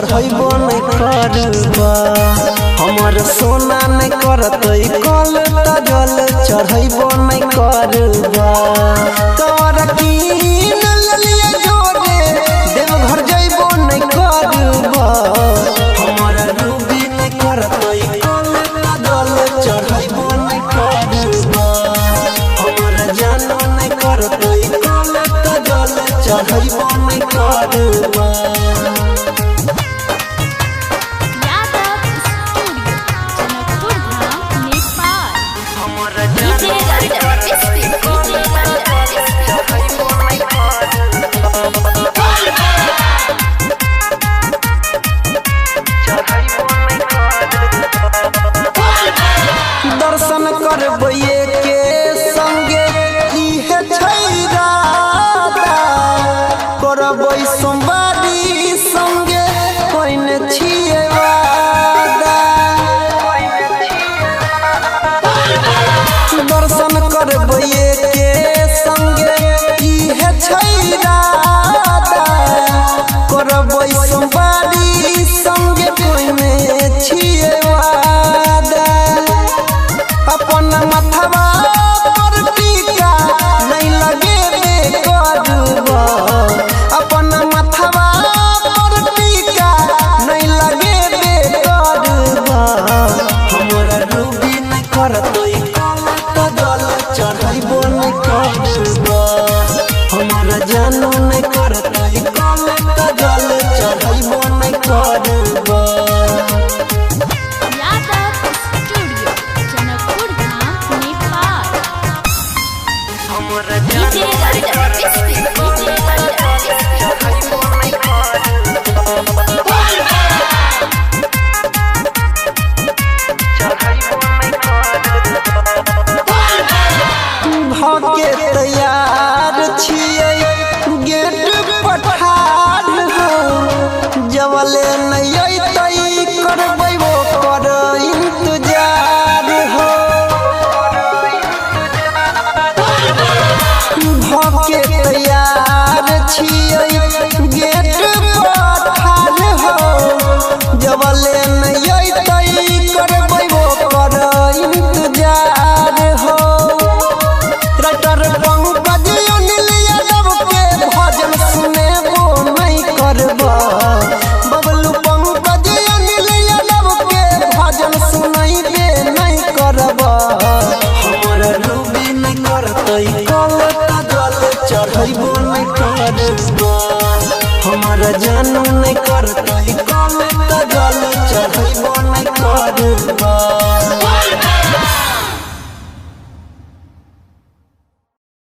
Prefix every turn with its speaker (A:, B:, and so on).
A: चढ़ैबो नै करबा। हमर सोना नै करतै कल त जल चढ़ैबो नै करबा। कंवर कीन लेलियै जोरे देवघर जइबो नै करबा। हमर रूबी नै करतै कल त जल चढ़ैबो नै करबा। हमर जानो नै करतै कल त जल चढ़ैबो नै करबा।
B: Yadav studio, Janakpur Dham, Nepal.
C: DJ Ranjan Bisfi, DJ Ranjan Bisfi.
A: दर्शन करबैये के संगे इहे छै इरादा। करबै सोमवारी संगे कोइन छियै वादा। दर्शन करबैये के संगे इहे छै इरादा। करबै सोमवारी संगे कोइन छियै वादा। अपन मथवा पर टीका नहीं लगेबे करबा। अपन मथवा पर टीका नहीं लगेबे करबा। हमरा रूबी नै करतै कल त जल चढ़ैबो नै करबा। हमरा जानो नै करतै कल त जल चढ़ैबो नै करबा।
B: Yadav studio, Janakpur Dham, Nepal.
C: DJ Ranjan Bisfi, DJ Ranjan Bisfi.
A: भके तैयार छियै गेट पठार हो। जबले नै अयतै करबै ओकर इंतजार हो। भके तैयार छियै गेट पठार हो। जबले नै अयतै करबै ओकर इंतजार हो। राइटर पंकज अनिल यादव के भजन सुनेबो नै करबा। बबलू पंकज अनिल यादव के भजन सुनैबे नै करबा। हमर रूबी नै करतै कल त जल चढ़ैबो नै करबा। हमर जानो नै करतै कल त जल चढ़ैबो नै करबा।